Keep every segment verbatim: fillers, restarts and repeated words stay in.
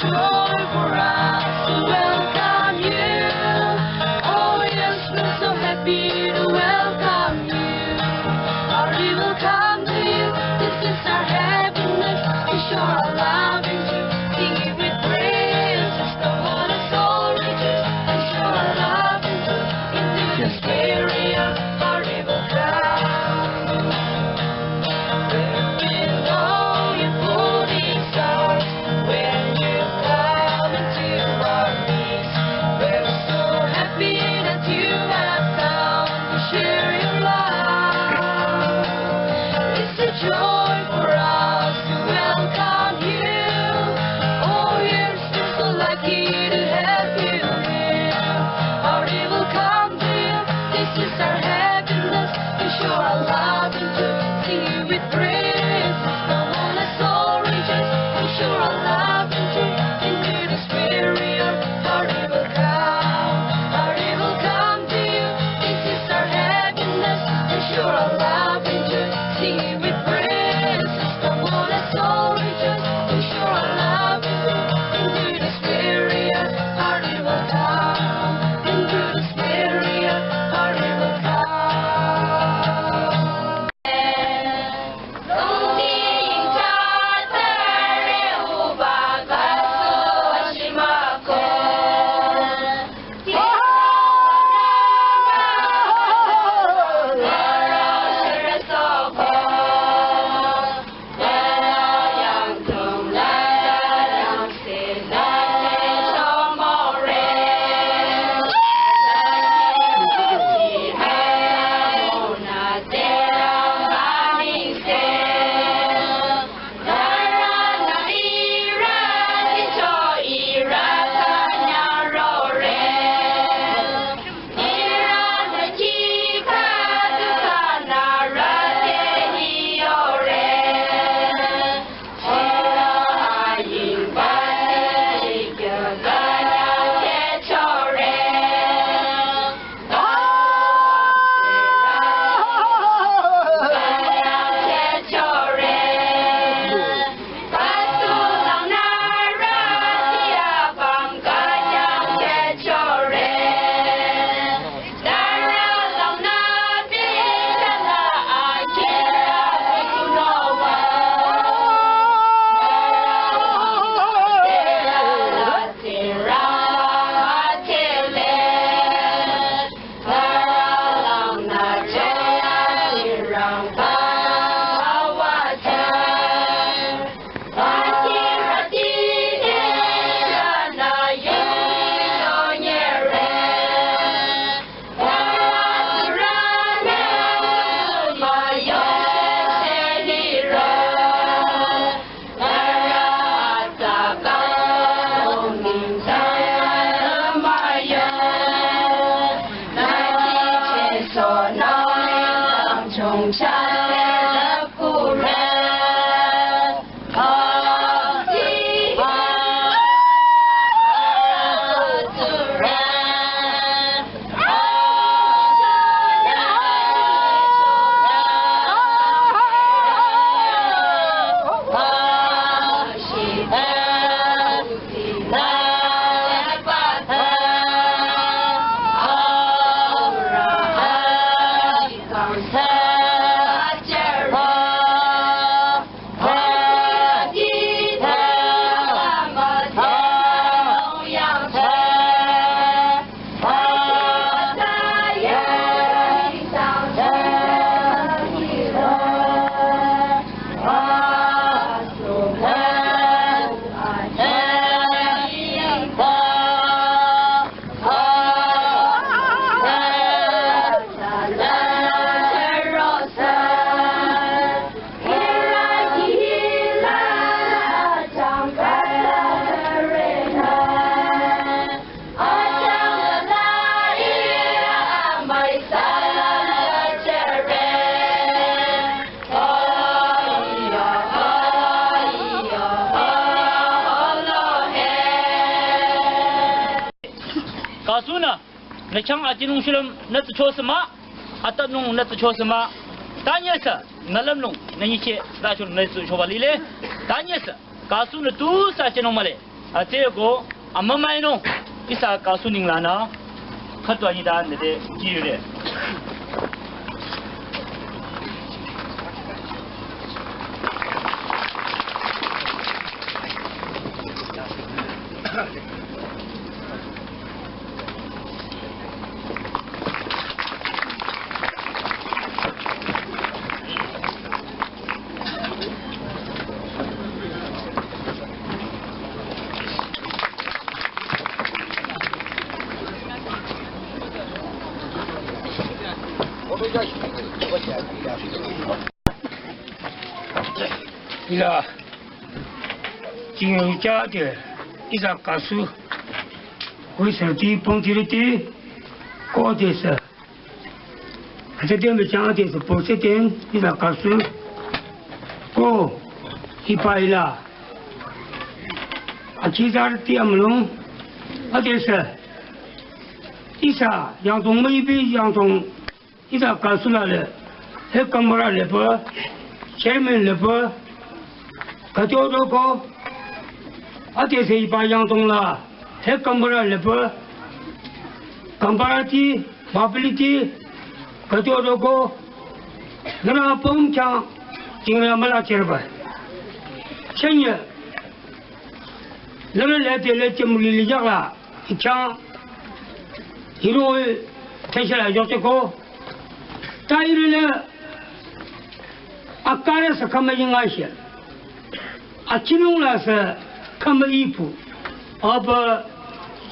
Joy for us to welcome you. Oh, yes, we're so happy to welcome you. Our evil come to you. This is our happiness. We show our love in you. Sing it with praise. It's the one that's all reaches. We show our love in you. Into this very hour, our evil come. Where will all your goodies are? When you come into our midst, we're so happy that you have come to share your love. It's a joy for us to welcome you. Oh, yes, we're so lucky to have you here. Our evil come to you. This is our happiness. We show our love in you. Sing you with praise. The one that's all reaches. We show our love in you. Into this very hour, our evil come. Our evil come to you. This is our happiness. We show our love in you. Sing you with praise. The one that's all reaches. We show our love in you. Into this very hour, our evil come. Into this very hour, our evil come. Kasunü, nü khyang ajinung shulüm nü tsuchosü mah, atapnung nü tsuchosü mah, tanyesü, nü lümnung, nü nyicheh, dachun nü tsuchoba lile, tanyesü, kasunü tusü ajinung mühle. Atsü ko, amümüinung, ihsa kasu ninglanü, khütwa nyi ta nede, kire. Ila, jingcha de, ihsa kasu, hui serti pongtiriti, ko de se. Ate de me chang de se po se den, ihsa kasu, ko, hiba ila. Achizar ti amlong, ate se. Ihsa, yangtong müipi, yangtong, ihsa kasu la le, he kambara le pa, chairman le pa, kato do ko, ate se hiba yangtong la, he kambara le pa, kambara ti, mapili ti, kato do ko, nara pom chang, jingra mala cherba. Chenye, nara le te le chemuli le jaga, chang, hiro, teshala yote ko, ta hiro le, akara sa kama yinga shi. Achinung la sa kama ipu. Aba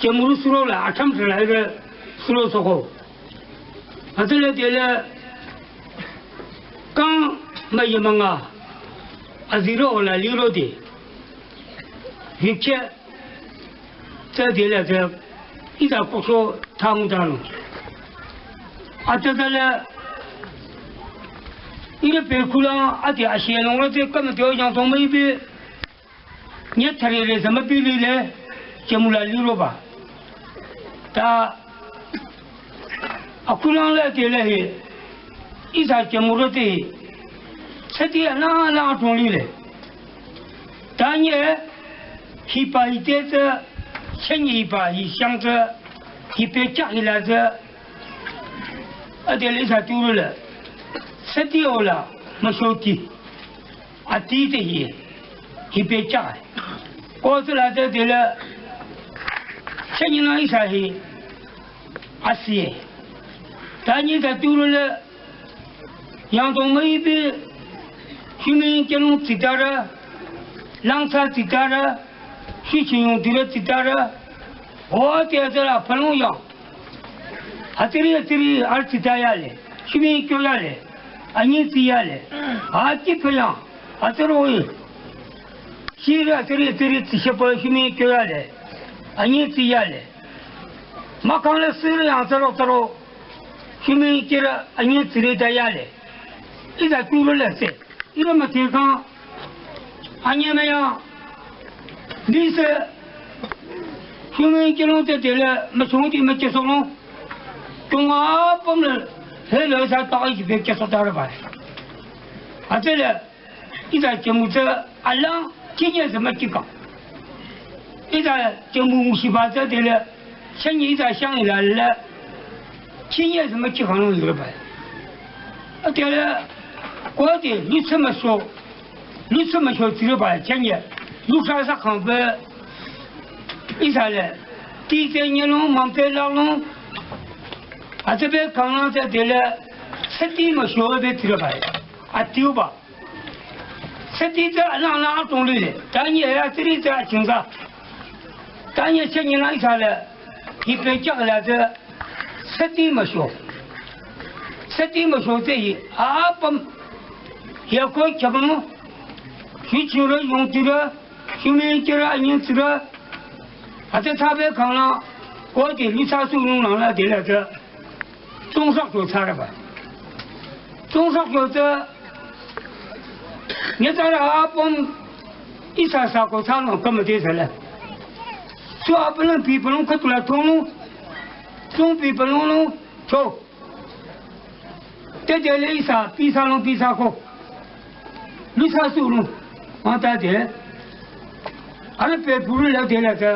chemuru suro la, atam sa la ira suro soko. Atele tele kang ma yimanga. Aziro la liro de. Yikhe. Tsü dile tsü, ita kukso tang tang. Ata tsü le, ire pekula, ati ashe nong le tsü, kama teo yangtong müipi, nye thari le, zama pi le, chemula liro ba. Ta, akulang le te le he, ihsa chemuro te, seti ala ala tong li le. Ta nye, hiba hi te te, shen hiba hi shang te, hi pe chak hi la te, ade le ihsa turu le, seti ola, ma shoti, ati te hi, hi pe chak. Ko te la te te le, shen na ihsa hi, asiye. Tanyi ta turu le, yangtong müipi, shumi kenung tsitara, langsa tsitara, shichi yung tira tsitara, o te atara palung yang. Atiri atiri ar tsita yale, shumi kyo yale, anyi tsi yale, ati payang, ataro yi. Shiri atiri atiri tsishepa shumi kyo yale, anyi tsi yale. Makang le siri yang tsaro tsaro, shumi kira anyi tsiri ta yale. Ida turu le se, ida ma te kang, anyi me ya, ni se, shumi kira te te le, ma shung ti ma che so no, tung a pom le, he le sa ta ji be che so ta re ba. Atele, ita chemu tsü alang, chinye se ma chikang. Ita chemu mushiba tsü tele, chenye ita shang ila le, chinye se ma chikang nung yore ba. Atele, ko te, lu tsü ma sho, lu tsü ma sho tsire ba, chenye, lu sa sa kang be, ita le, ti te nye nung, mang te la nung, ate be kang nang tsü tele, seti ma sho be tsire ba, atiu ba. Seti tsü alang alang atong lile. Tanyi ya seti tsü achingsa. Tanyi chenyi na isa le. Ipe chak le tsü. Seti ma sho. Seti ma sho tsü yi. Apam. Ya ko chabang. Shi chura yung tira. Shi mi chira anyi tira. Ate tabe kang la. Ko de lu sa su nung nang la de le tsü. Tsungsak kyo tsaraba. Tsungsak kyo tsü, nye tsara apüm isa sa ko tsarnung kama te sala. Su apülung pi pülung katula tongnung, tsung pi pülung nung, cho. Te te le isa, pi sa nung pi sa ko. Lu sa su nung, ma ta te. Arüh pehpurü la dela ta,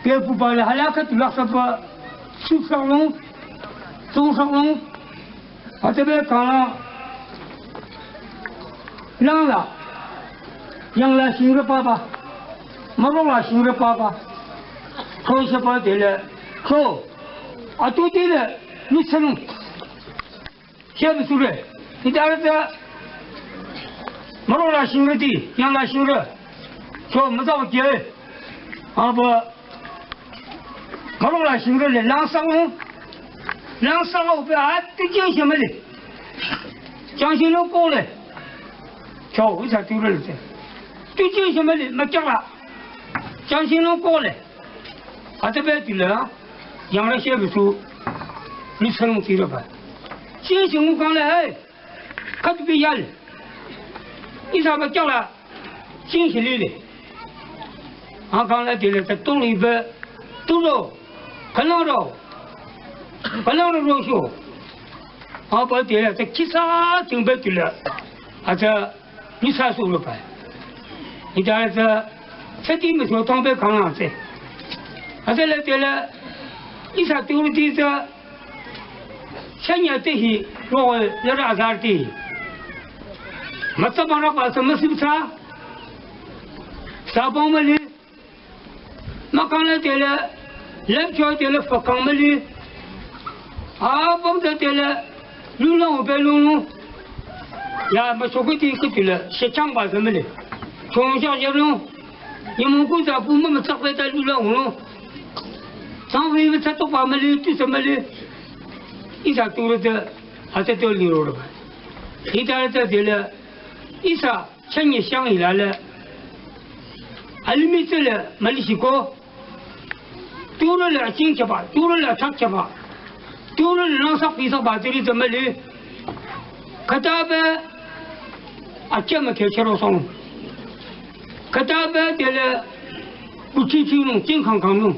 pehpuba la hala khüdu laksaba, süksaklong, tsongsaklong, hütsübe kangla, langla, yangla shingrü papa, mürola shingrü papa, khosaba dela, kho, atu dela, lüsanung. Shebe sure. Hita arüh ta, mürola shingrüti, yangla shingrü. Cho müzao kye. Aba, mürola shingrü le, langsango. Langsango be atu jeng shemeli. Jangshino kole. Cho, ihsa türü le te. Tu jeng shemeli, mükyala. Jangshino kole. Hütsübe tila, yangrü shebe su, lüsanung tiraba. Shinshi ngu kangla, hey, khüdu bi yale. Ihsa ba kyala, shinshi lile. Akangla tila ta tuli be, tulo, kalaro, kalaro rosho. Aba tila ta kisa tingbe tila. Ata, Ihsa sürü pai. Hita tsü, tsüti müsotang be kanglang tsü. Hütsüle tela, ihsa türüti tsü, shanya te hi, rogo, yara azar te hi. Mütsa mara pa tsü müsipsa, sabong müli, Mükangla tela, lepcho tela fakang müli. Apüm ta tela, lula ube lulu. Ya, müsokiti kutila, shechang ba sa müli. Chongshak yablu. Yamung kuza pu mümütsak be ta lula ulu. Tsang ve mütsa tokba müli, tusa müli. Ihsa türü ta, hütsü tü lirorüba. Hita ta tela, ihsa Chünye shang ilale. Alimih tsüle mülishiko. Türü le aching chaba, türü le achak chaba. Türü le nangsak pisak ba tiri tsü müli. Khüta be akyamü kechero song. Khüta be tele kuchichi nung, ching khang khang nung.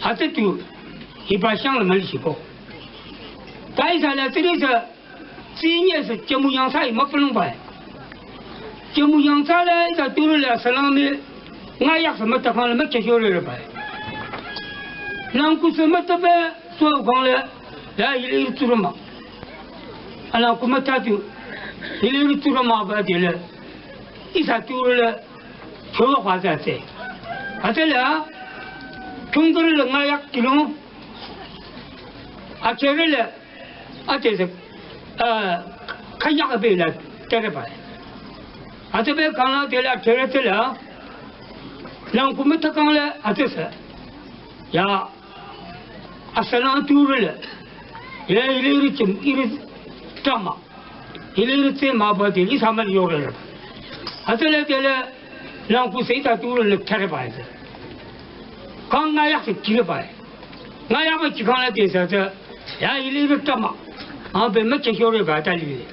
Hütsü tu hiba shang le mülishiko. Ta ihsa le tiri tsü Tsinye sü jümü yangthsa i müpülung bai. Jümü yangthsa le ta türü le salam mi nga yak sü müta khang le müchehshore re bai. Nang ku sü müta be so khang le ya ile ile türü ma. Ala ku müta tu ile ile türü ma ba de le. Ihsa türü le chowa khwa za se. Hütsüle, chungkürü le nga yak kilung. Akhere le Ate se, ah, khayak be la tere bai. Ate be khang la tela tere tela. Lang ku me thakang le ate se. Ya, asalan türü le. Ye ile ile chim ile tama. Ile ile te ma ba de ile samal yore. Ate le tela lang ku se ta türü le tere bai se. Khang nga yak se kire bai. Nga ya ba chikang la te sa tsü, ya ile ile tama. A be me chehshore ba ta li.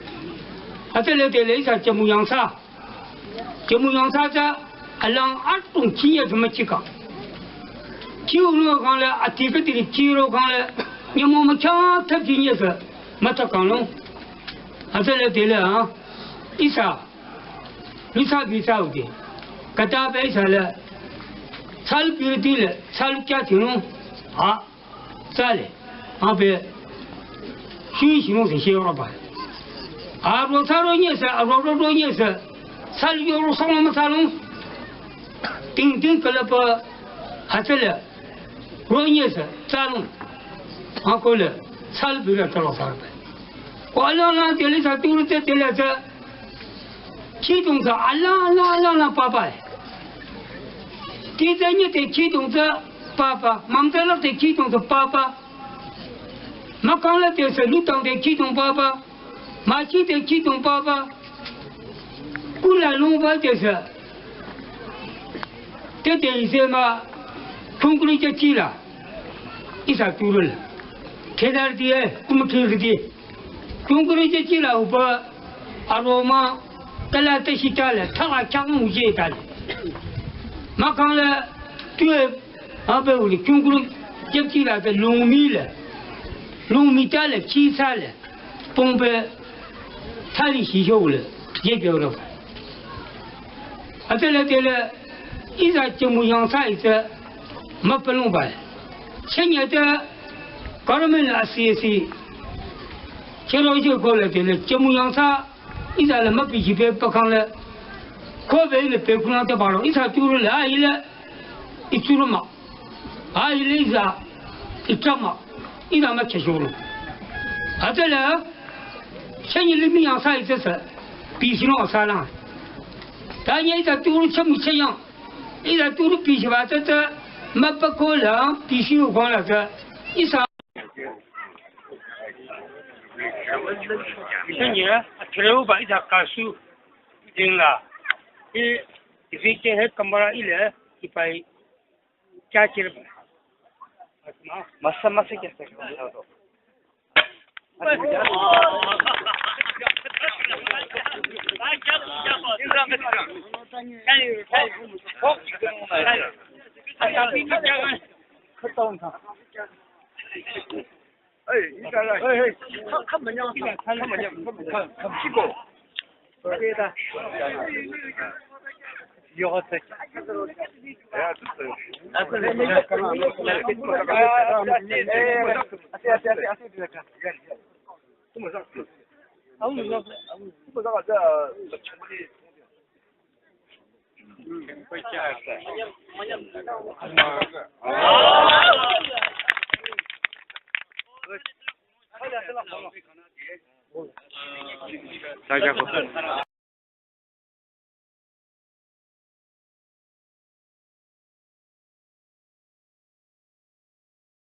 Hütsüle tele ihsa jümü yangthsa. Jümü yangthsa tsü, alang atung chinye tsü müchikang. Chiu lo khang le, ati ka tiri chiu lo khang le, nyümong mücha thap chinye tsü, müta khang lo. Hütsüle tele ha, ihsa Lisa bi tsau de. Kata be sa le. Tsal bi di le. Tsal kya tinu. A. Tsale. A be. Shi shi mo se shi ro ba. A ro tsaro nye se, a ro ro ro nye se. Tsal yo ro sang ma tsalo. Ting ting kala pa. Hütsüle. Ro nye se. Tsalo. A ko le. Tsal bi le tsalo sa. Ko ala na de le sa tu te te le sa. Kidong tsü ala, ala, ala, ala papa. Tite nye te kidong tsü papa. Mamtala te kidong tsü papa. Makangla te sü lutang te kidong papa. Machi te kidong papa. Kula lungba te sü. Te te ise ma. Kungkuli te chila. Ihsa türü le. Kenar diye, kumukiri diye. Chungkuri che chila upa aroma kala te shi tale, thaka chang mu je tale. Makang le, tue, abe uli, chungkuri che chila te lungmi le. Lungmi tale, chi tale. Pongpe, thali shi sho le, je pyo ro. Atele tele, Ihsa jümü yangthsa ihsa müpalongba. Chünye te government la C S C. Chüro je ko le te le jümü yangthsa ihsa le müpi jibe pakang le. Ko be le pe kunang te baro. Ihsa turu le a ile. Ituru ma. A ile ihsa. Itra ma. Ihsa ma chüshuru. Atele. Chünye limih yangthsa ihsa sa. Pi shino sa na. Tanye ihsa turu chümü chüyang. Ihsa turu pi shiba tsü tsü, müpako la, pi shiu kong la tsü, ihsa. Ihsa nye, a thereu ba ihsa kasu, ding la. I, i vi ke he kamara ile, i pai, kya kir ba. Masa masa kya sa.